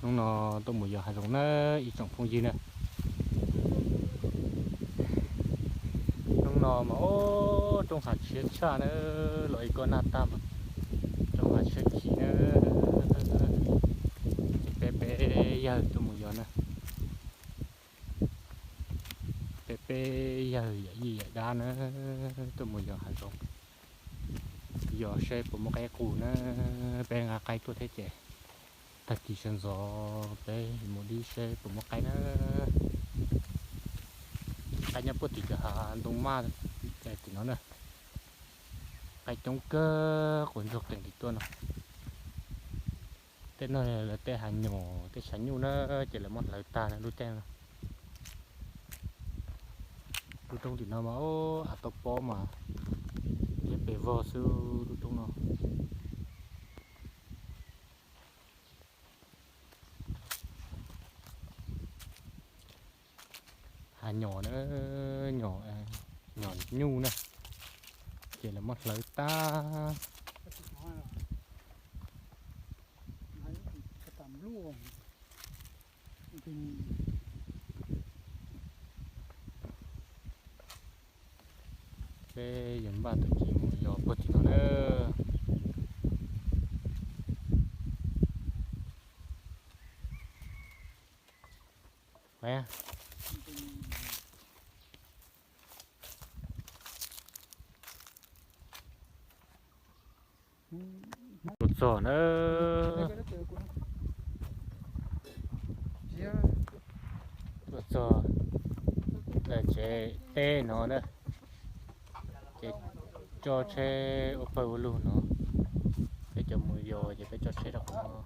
Hnub no tuaj mus yos hav zoov na ib tsoom phooj ywg na. Hnub no mas ub roob hav tshiab tshaj na, los ib kob nag tag mas roob hav tshiab khiv na. Ces peb peb yawg tuaj mus yos na. Peb peb yawg yawm yij yawm dab na tuaj mus yos hav zoov, yos seb puas muaj qaib qus na. Peb nqa qaib tuaj thiab ces tag kis sawv ntxov peb mus dib seb puas muaj qaib na. Qaib nyob puag tim cov hav ntoo maj tim no na. Qaib coob kawg, quav ntsuag qees tim tuaj no. Tej no lawv tej hav nyom tej tshav nyuj na, ces lawv muab hlawv tag lub caij no. Lub roob tim no mas av tau pob mas liab pes vog xwb lub roob no. Hav nyom na, nyom, nyom nyuj na, ces lawv muab hlawv tag. Peb yuav npaj tag kis mus yos puag tim no na. Tuaj txog na, tuaj txog tsev teb no na, ces tso tsheb ua pawg ua lug no, peb cov mus yos ces peb tso tsheb rau qhov no.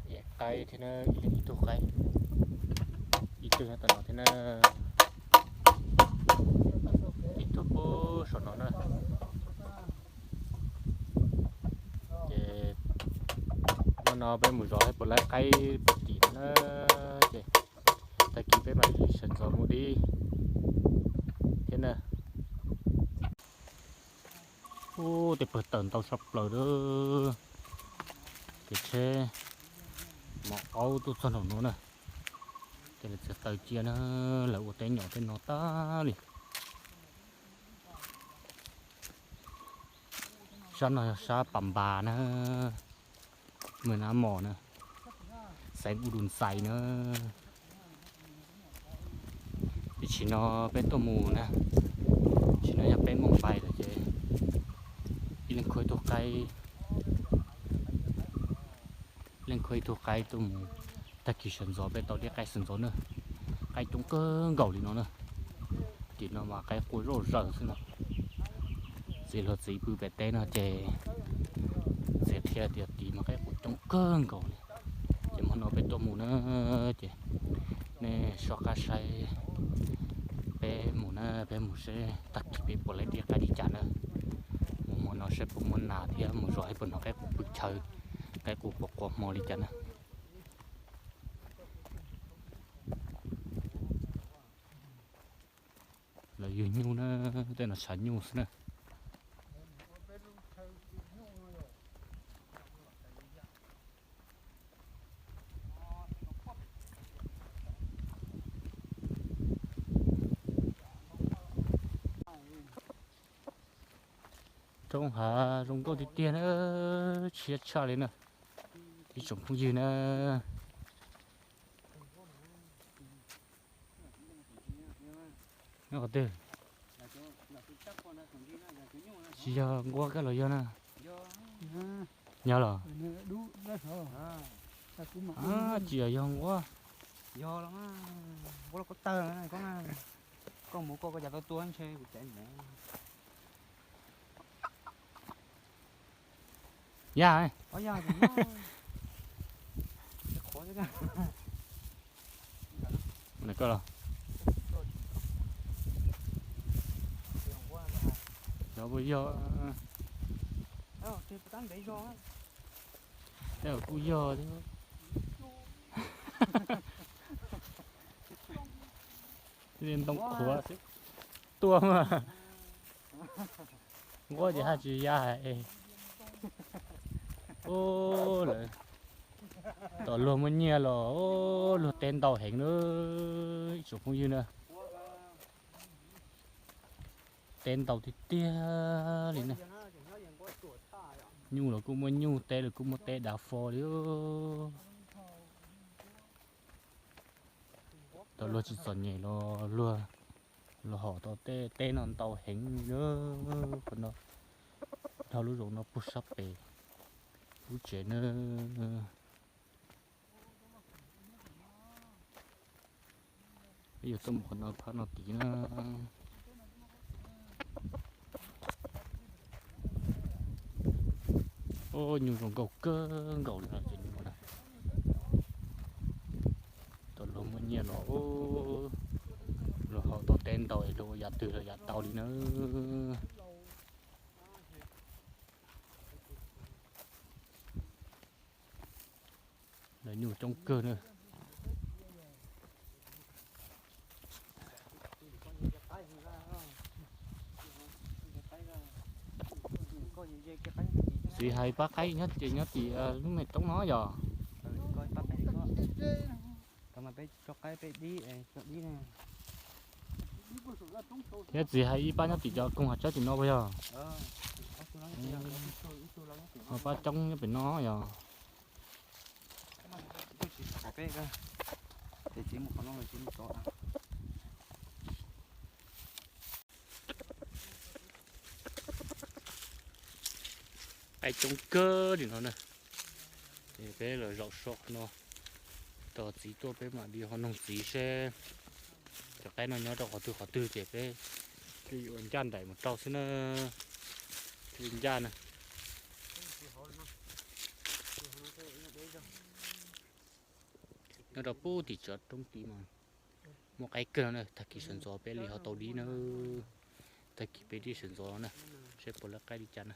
Ev qaib thiab na, ib leeg ib tug qaib, ib tug nyob tom no thiab na, ib tug puag saum no na. Ces hnub no peb mus zov seb puas laib qaib puag tim no na, ces tag kis peb mam li sawv ntxov mus dib thiab na. Ub, tej pawg tawm ntau tshaj plaws lawm. Ces tsheb mos qaub tuaj txog nraum no na, ces lawv txiav taws cia na, lawv ua teb nyom tej no tag li. Sab no yog sab Pas Npas na, Mws Nab Mos na, xeev U Dum Xais na. Ces tsim no peb tuaj mus na, tsim no yog peb moos pais lawm ces ib leeg khuab ib tug qaib, leej khuab ib tug qaib tuaj mus, tag kis sawv ntxov peb tau dib qaib sawv ntxov na. Qaib coob kawg nkaus li no na. Tim no mas qaib qua zoj zaws xwb no. Txiv hluas txiv pw pem teb no ces txiv qhia tias tim mas qaib qua coob kawg nkaus li. Ces hmo no peb tuaj mus na, ces nej soj qab saib peb mus na, peb mus seb tag kis peb puas laib dib qaib li cas na. Mus hmo no seb puas muaj nas thiab mus zov seb puas hnov qaib qua pw chaw, qaib qua qua qua hmo li cas na. Lawv yug nyuj na, tej no tshav nyuj xwb na. Roob hav zoo nkauj tiag tiag na, tshiab tshaj li na, ib tsoom phooj ywg na. Nyob qhov twg? Tsis yog nquab koj los yog na? Yog los? Tsis yog, yog nquab. Yaj. Koj los? Yog kuj yog. Kuj yog thiab. Li ntoo qhuav xwb. Tuaj mas. Nquab ces haj tsis ya es. Ub, lawv Tom luag muaj nyiaj los luag teb ntau heev na, ib tsoom phooj ywg na. Teb ntau tiag tiag li na. Nyuj los kuj muaj nyuj, teb los kuj muaj teb dav fo li. Tau luag tsis txom nyem los luag los hom tau tej teb no ntau heev li na. Qhov no dhau lub zoov no puag sab pem lub tsev na. Peb yuav tuaj mus qhov no phab no tid na. Ub, nyuj zoo nkauj kawg nkaus li no ces nyuj na. Tau luag muaj nyiaj los luag hom tau teb ntau es luag ua yam twg los yam tau li na. Lawv nyuj coob kawg na. Txiv hais pab qaib nyob ces nyob tim lub me roob no yog. Thiab txiv hais ib pab nyob tim cov koog hav tsawb tim no puas yog? Ho pab coob nyob pem no yog. Qaib coob kawg li no na. Ces peb los zaum so qhov no, tos txiv tuaj peb mam li ho noog txiv seb cov qaib no nyob rau qhov twg qhov twg ces peb thiaj yuav ncaj nraim mus rau xwb na. Thiaj li ncaj na. Nyob rau pub tim tsob roob tid mas muaj qaib kawg no na, tag kis sawv ntxov peb li ho tau dib na. Tag kis peb dib sawv ntxov no na, seb puas lawv qaib li cas na.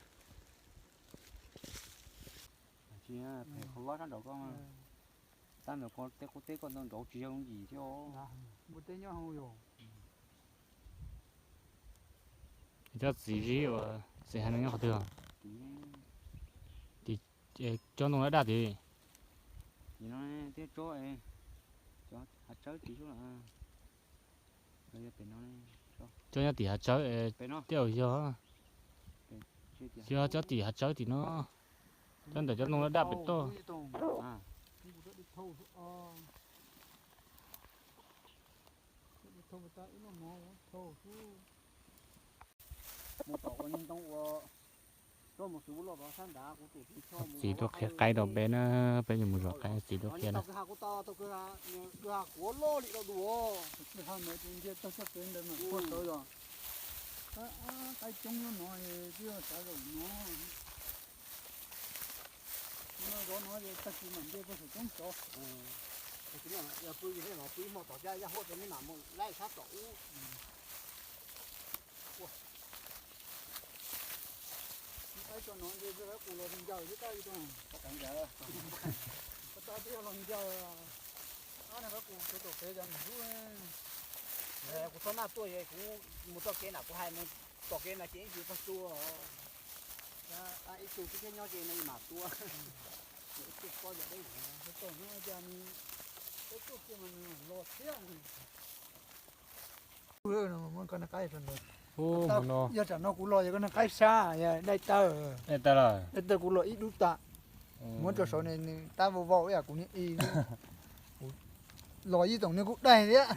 Tab ntawd ko tej qub teb koj ntau nraud tsis yog yim thiab. Cov txiv zib uas txiv hais no nyob qhov twg? Tim cov ntoo daj daj tid. Cov nyob tim hav tsawb, cov nyob tim hav tsawb, tej zaum yog. Yog cov tim hav tsawb tim no, cov ntawm cov ntoo daj daj pem toj. Txiv tuaj qhia qaib rau peb na, peb yuav mus zov qaib, txiv tuaj qhia na. Qaib tso no ntshe qub los ncaws thiab tab ib tug. Qhov tod twb yog los ncaws. Ab, no qub kuv tuav tom kev cov nws lub. Kuv txhob naj tuaj, kuv mus txoj kev na, kuv hais mus tom kev mas ces ib ntsis txog tua. Ib tug xwb thiab nyob ze no mam tua. Ib tug ko yog deb. Tau no cas nws, peb tuaj kiag mas nws los thiab. Yog tsam no kuv los yog koj niag qaib sab, daim taw, daim taw kuv los ib dub tas. Muab rau saud ne, nws tab vau vau ib yam kuv niag i. Kuv los ib toom niag kuj daig thiab.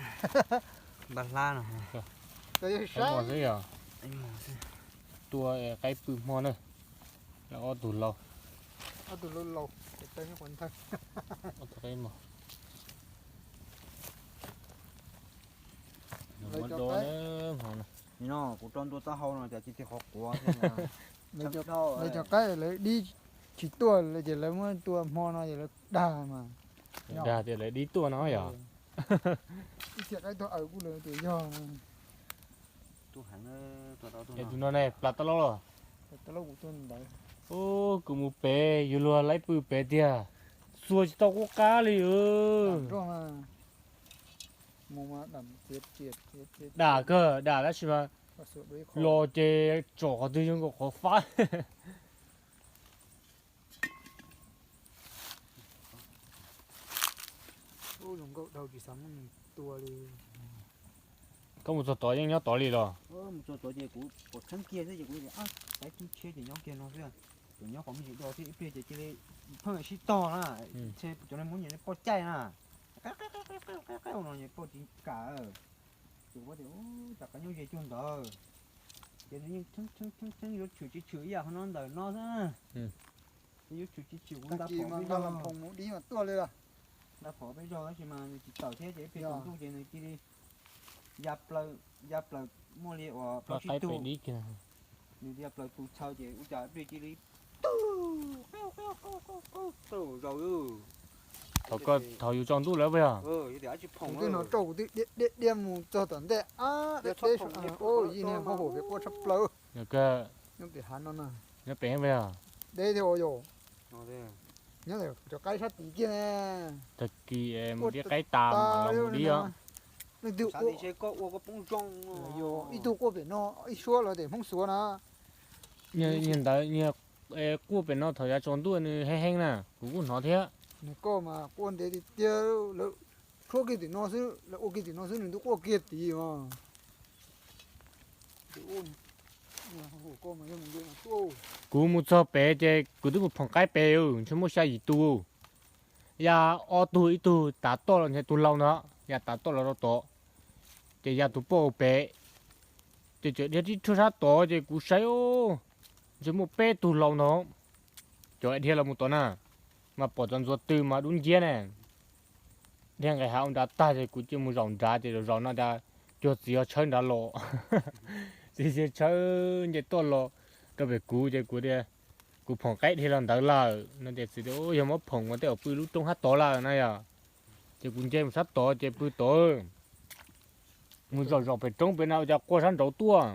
Tua qaib pw hmo na. Ob tug laus, ob tug laus laus, tus qaib ntawd. Lawv cov qaib, no kuv rau ntua taub hau no cas tsis tiag qhov quav. Lawv cov qaib lawv dib tsis tuaj lawm ces lawv muab tua hmo no ces lawv dag mas. Dag tias lawv dib tuaj no yog. Ib txhia qaib tuag aws kuj lawv tias yog. Es tus no ne plas tab laub los? Ub, kuv mus pem yus luag laib pw pem tiag, xuas tsis tau qub qab li. Dam kawg, dam tab sis mas los ces tsom qhov twg zoo nkaus qhov fab. Ub, zoo nkauj dhau tsis xav muab nws tua li. Koj mus txog tod yeej nyob tod li los? Mus txog tod ces kuv pom tsheb kiag xwb ces kuv tias, tab sis tsheb ces nyob kiag no xwb, tseem nyob qhov me ntsis do thiab ib pliag ces cia li pheej sib tog na, ntshe cov neeg Hmoob nyiam poj caij na, qev qev qev qev qev qev no nyiam poj tsis kam. Ces kuv tias, ub, cas qev nyob ze cuag ntawd. Ces nws yeej tshee tshee tshee tshee yuav tshwm tsis tshwm ib yam qhov no ntawm no xwb. Nws yuav tshwm tsis tshwm kuv nta phom peb zaug, nta phom peb zaug tab sis mas nws tsis tawm thiab ces ib pliag tsaus ntuj ces nws cia li ya plaws, ya plaws muaj li uas plaub tsib tug, nws ya plaws tus txhaw ces ua cas ib pliag cia li tawm zaus. Thaum yus tsaus ntuj lawm puas yog? Tus twb hnov rau kuv twb diab diab diab mus txog tom ntej ab deb deb, yij niag hauj hauv pem quaj tshaj plaws. Nyob pem hav no na. Nyob pem puas yog? Deb thiab ua yus. Nyob cov qaib sab tid kiag ne. Tag kis mus dib qaib tas mus dib os. Leej twg ua, ib tug quaj pem no ib suab los tias Hmoob Suav na. Niag ntawd quaj pem no thaum yav tsaus ntuj nws heev heev na, kuv kuj hnov thiab. Nws koj mas quaj ntev tiag tiag, lawv tshuab kiag tim no xwb, lawv ua kiag tim no xwb nws twb quaj kiag tid os. Kuv mus txog pem ces kuv twb mus phoom qaib pem, ntshe muaj xya yim tus. Ya ob tug, ib tug tav toj los ntshe tus laus ntawd ya tav toj los rau tod, ces ya tus poj pem, ces tseem dhia tib rhuaj sab tod ces kuv saib ntshe muaj peb tug laus ntawd cov dhia los mus tod na, mas pom cov ntxuav tw mas dub nciab ne. Dhia nqes hav ua nrad tag ces kuv cia mus zaum nrad ces zaum zaum no cas cuag txiv ho tshawb nrad los. Txiv tshawb nce tuaj los rau pem kuv ces kuv tias, kuv phoom qaib dhia los ntawd lawm no ces txiv tias, yog muab phoom ua tej uas pw lub roob hab tod lawm na yog. Ces kuv nce mus sab tod ces pw tod, mus zaum zaum pem roob pem na ua cas quaj sab nraud tuaj.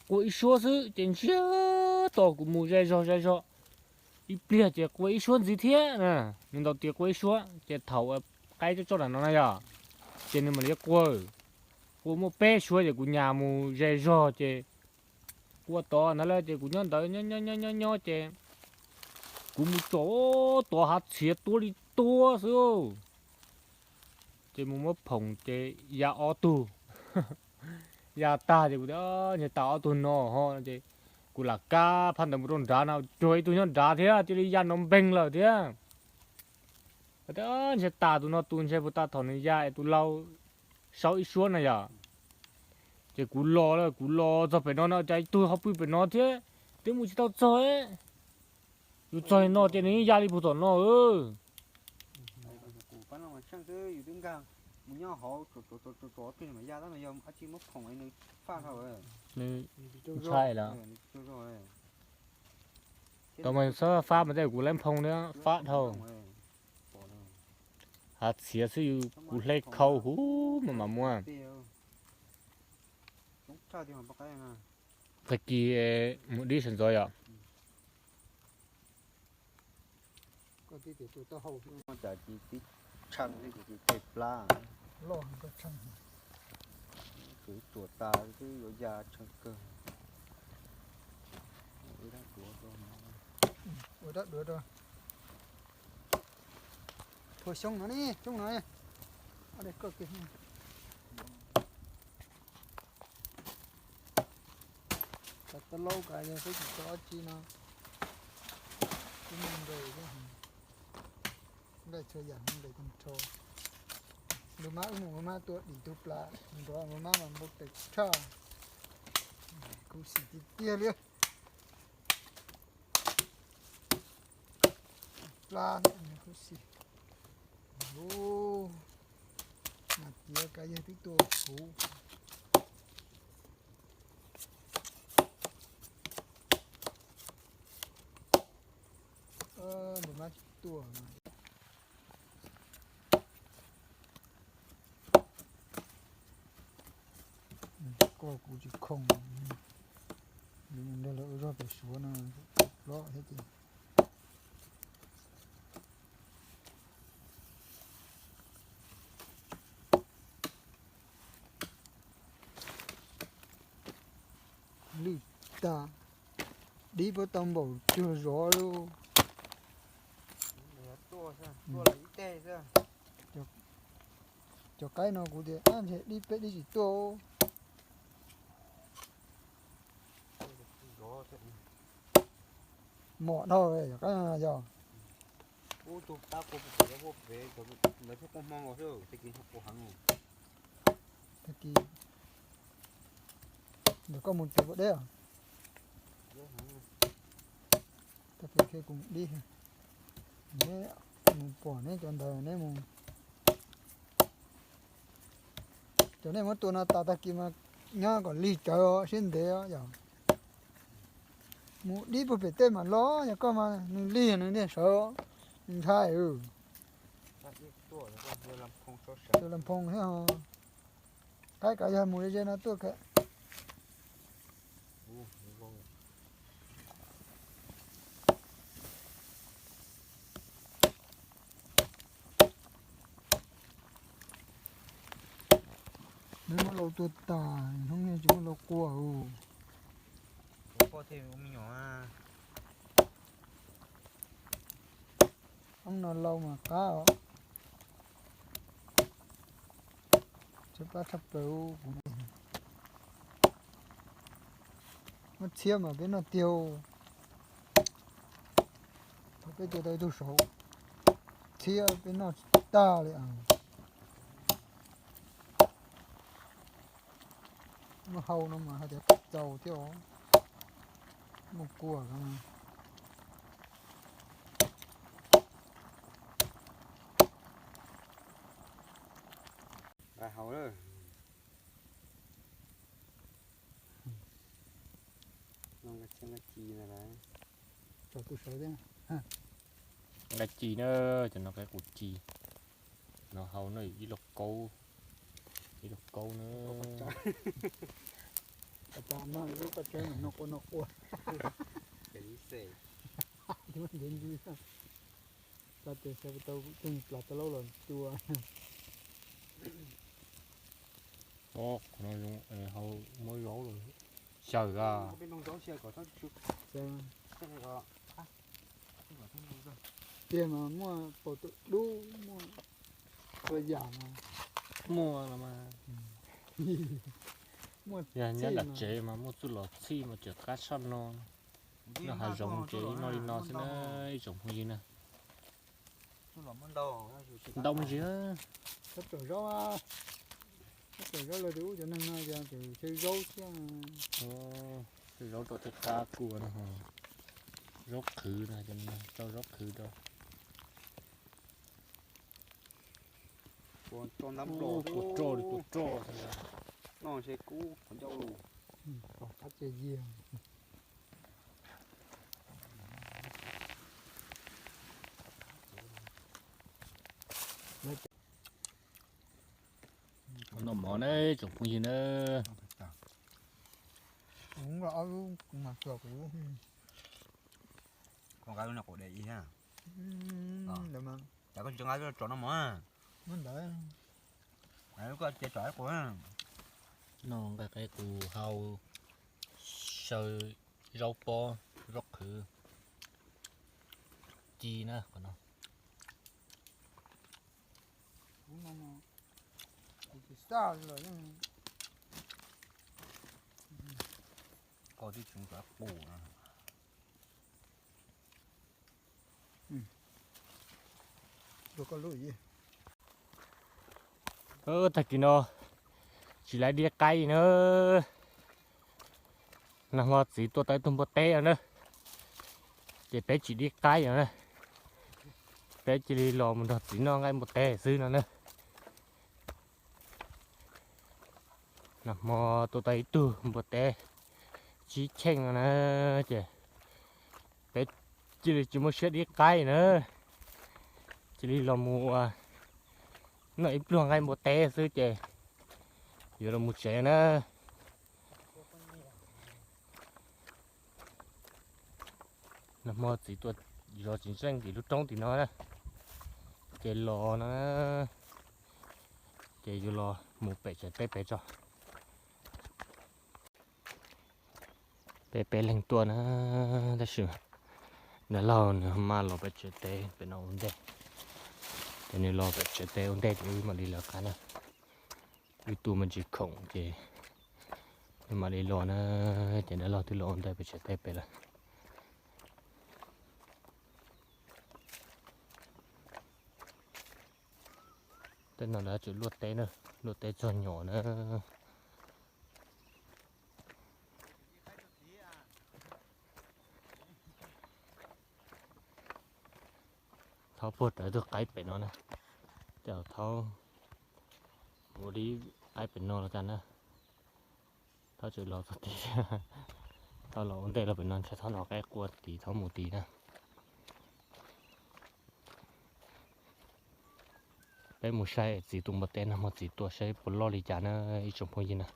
Quaj ib suab xwb ces ntsiag to kuv mus ze zog ze zog. Ib pliag ces quaj ib suab ntxiv thiab na, nws ntaus tias quaj ib suab ces thaum qaib coj coj nram no na yog, ces nws mam li quaj, quaj muaj peb suab ces kuv nyas mus ze zog ces quaj tod ntawd lawm ces kuv nyob ntawd nyob nyob nyob nyob ces kuv mus tsom tod hav txhiav tuab li tuab xwb. Ces mus muab phoom ces ya ob tug, ya tag ces kuv tias, ntshe tas ob tug no ho ces kuv lam kab phab ntawd mus rau nrad no cuag ib tug nyob nrad thiab cia li ya nrov npeeg lawm thiab. Tias ntshe tas tus no tus ntshe puas tas thaum nws ya es tus laus saub ib suab na yom. Ces kuv los lawm, kuv los txog pem no no cas ib tug ho pw pem no thiab, twb mus tsis tau txog. Yus txog no ces nws yeej ya li puag tom no. Nws ntshai lawm. Tau mas yus txhob fab mas tej kuv lab nphoo thiab fab dhau. Hav txhiav xwb yus kuv hle khau huv mas mam muab. Tag kis mus dib sawv ntxov yom. Tshee plab, tsuas tas twb yuav ya tshee kawg. Ua dab duav rau. Phua xyoob no ne, xyoob no ne. Ob daim koj kiag. Kav tau laub kav yog peb tsis tau ob tsi no. Peb nqaij thiab, nqaij txhua yam nqaij tag nrho. Npawg mab wb mus npawg mab tua dim tug plas nrov npawg mab mas npau taws tshaj. Khuv xim tiag tiag li. Plab khuv xim. Mas tiav kav yawg twb tua huv. Npawg mab tuaj. Koj kuv tsis khoom, nrog lawv ua zog pem Suav no, plob thiab ces. Lwj tag, dib puab tau npaum cuag zov lauj. Tuaj xwb, tuaj los ib teg xwb. Cov qaib no kuv tias ab ntshe dib peb dib tsis tuaj. Mom dhau cov qaib no yog. Ub, tus tab kuv pom pom pem, lawv thiaj kuj hmo nkaus xwb, tag kis ho kuv heev. Tag kis ntawm koj mus tsuav pua deb os. Tag kis thiaj kuv mus dib. Neb mus pom neb cov ntawd neb mus. Cov nej muab tua no tas tag kis mas nyob kom lig cawv sib ntev os yom. Mus dib puag pem tej mas los yog koj mas nws lig nws niaj sawv ntshai. Tus las phoos thiab ho. Qaib kav yog mus ze ze no tuaj kawg. Neb muab lau tua tas, hnub no tsis muab lau quaj. Ob no lau mas qab os. Tshab pab tshaj plaws. Muab txhiab mas peb noj tiag. Thaum peb tua tau ib tug saud, txhiab peb noj tsis tag li. Muaj hau no mas hais tias txaus thiab os. Muaj kuam no. Nqa hau lawm. Nqa ci na. Nqa ci na, cov no qaib qus ci. No hau no ib lub kaub, ib lub kaub na. Tau tes xav tau kuv tej plas tau laub los cua. Qhov no zoo hau muab zaub los xyaw a. Tiag mas muaj paus tawm dub, muaj txhua yam mas. Muaj los mas. Muaj yog nyob txhij nram tsev mas muaj txuj lom txhij mas tseem qab tshaj no. Noj hav zoov ces ib no li no xwb na, ib tsoom phooj ywg na. Ntau me ntsis. Txhob tsom zaub, txhob tsom zaub los tus ub cov neeg no ces chaw zaub thiab. Chaw zaub rau tej qab kua no, zaub qhwv no, rau zaub qhwv rau. Tua roj ntab nplos, tua roj li tua roj. No ntshe kub qhov ncauj lus. Qab cia yiag. Noj mov na tsoom phooj ywg na. Kuv nqa ob lub kuv mas tsuas kuv. Koj nqa lub no quav de ib thiab. Cas koj tsis nqa lub tso noj mov? Lub ntawd. Koj cia tso ib qus. No nqa qe qus hau, xyaw zaub pob, zaub qhwv, ci na qhov no. Koj twb tsis mus tso qus no. Tag kis no tsis laiv dib qaib na. Nag hmo txiv tua tau ib tug npua teb no na, ces peb tsis dib qaib no na, peb cia li los mus nrog txiv noj nqaij npua teb xwb no na. Nag hmo tua tau ib tug npua teb tsib cheej no na, ces peb cia li tsis muaj siab dib qaib na, cia li los mus ua noj ib pluag nqaij npua teb xwb ces yuav los mus tsev na. Nag hmo txiv tua zov txiv ntseej tim lub roob tim no na, ces los no, ces yuav los mus pem tsev teb pem tso. Peb peb leeg tuaj na, tab sis nws laug nws maj los pem tsev teb pem no ua ntej. Ces nws los pem tsev teb ua ntej ces wb mam li lawv qab na. Wb tu me ntsis khoom ces wb mam li los na. Ces dab laug twb los ua ntej pem tsev teb pem lawm. Tej no lawv tseem luaj teb na, luaj teb txog nyom na. Thaub puag rawv tug qaib pem no na. Ces thaub mus li qaib pem no los tag na. Thaub tseem los txog tid. Thaub los ua ntej los pem no ntshai thaub hnov qaib qua tid thaub mus tid na. Peb mus saib txiv tus npua teb no mas txiv tua saib puas loj li cas na ib tsoom phooj ywg na.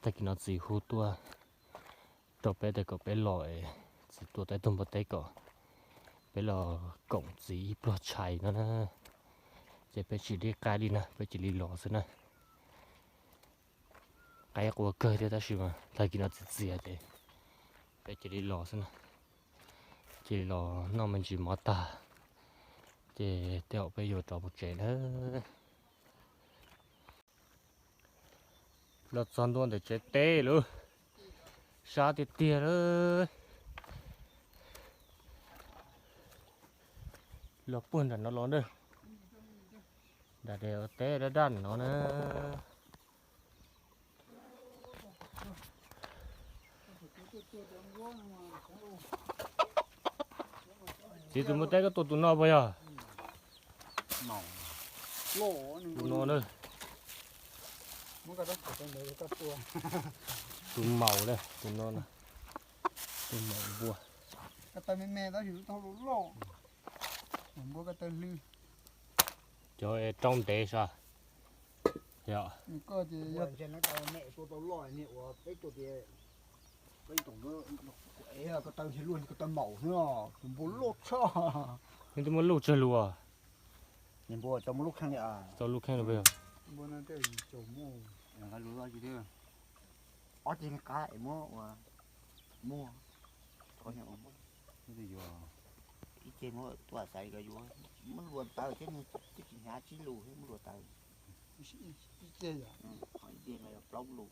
Tag kis no txiv hu tuaj rau peb tias kom peb los, txiv tua tau ib tug npua teb kom peb los koom txiv ib pluag tshais no na. Ces peb tsis li qaib li na, peb cia li los xwb na. Qaib qua kawg thiab tab sis mas tag kis no txiv txias ces peb cia li los xwb na. Cia li los noj me ntsis mov tag ces tej zaum peb yuav rov mus tsev na. Los txog ntua ntawm tsev teb lawm, sab tiag tiag lawm. Los puag nram no los na, nram teb daj daj no na. Txiv tus npua teb koj tua tus no puas yog? Tus no na. Tus maum na, tus no, tus maum npua. Cov rau ntev sas. Yog. Nws twb muaj luj tsawg lug. Tau luj kheej li os. Ob teg qab es muab ua muag. Ib teg muab tuaj xaiv ko yuav, muab luas taws thiab, twb tsis hnyav tsib lus thiab muab luas taws. Ib teg plaub lus.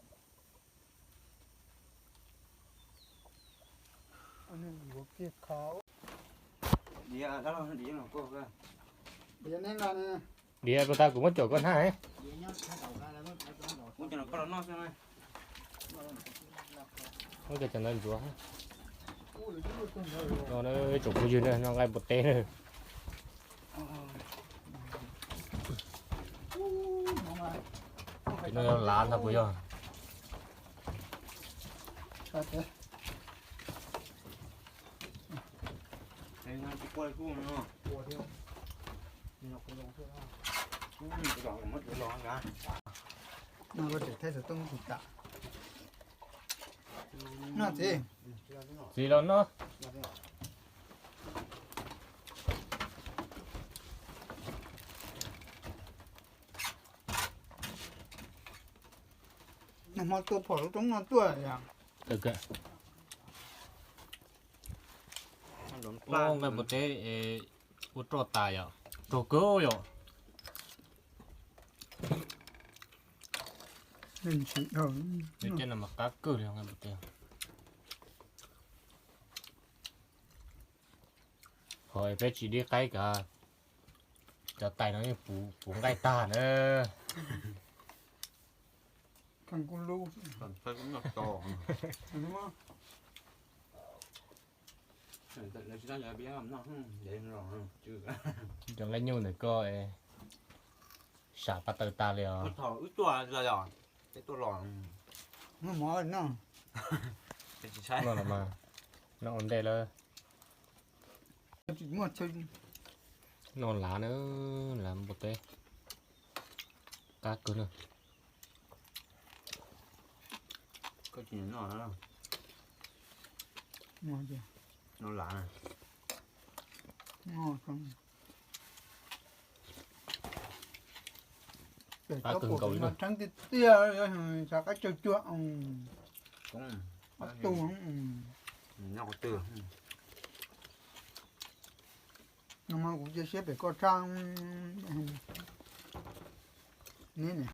Diav puas tau kuv muab caum koj hnab. Muab cov ntawd ntxuav. No tsoom phooj ywg na, noj nqaij npua teb na. No yog lav ntag puas yog? Txiv los no. Nag hmo tua phom lub roob no tuaj yom. Nqaij npua teb ua roj tas yom, rog kawg yom. Tej no mas qab kawg li nqaij npua teb. Qhov peb tsis dib qaib kav, cov tais no yeej puv nqaij tag na. Cov nqaij nyuj ntawm ko sam pab taw tas li os. No los mas, noj ua ntej lawm. Noj lav na, lav npua teb, qab kawg na. Qab kawg nkaus li na. Tseeb tiag tiag, xav qab tsawg cuag. Ob tug. Noj qhov twg? Kuv cia siab pem koj tshaj ne.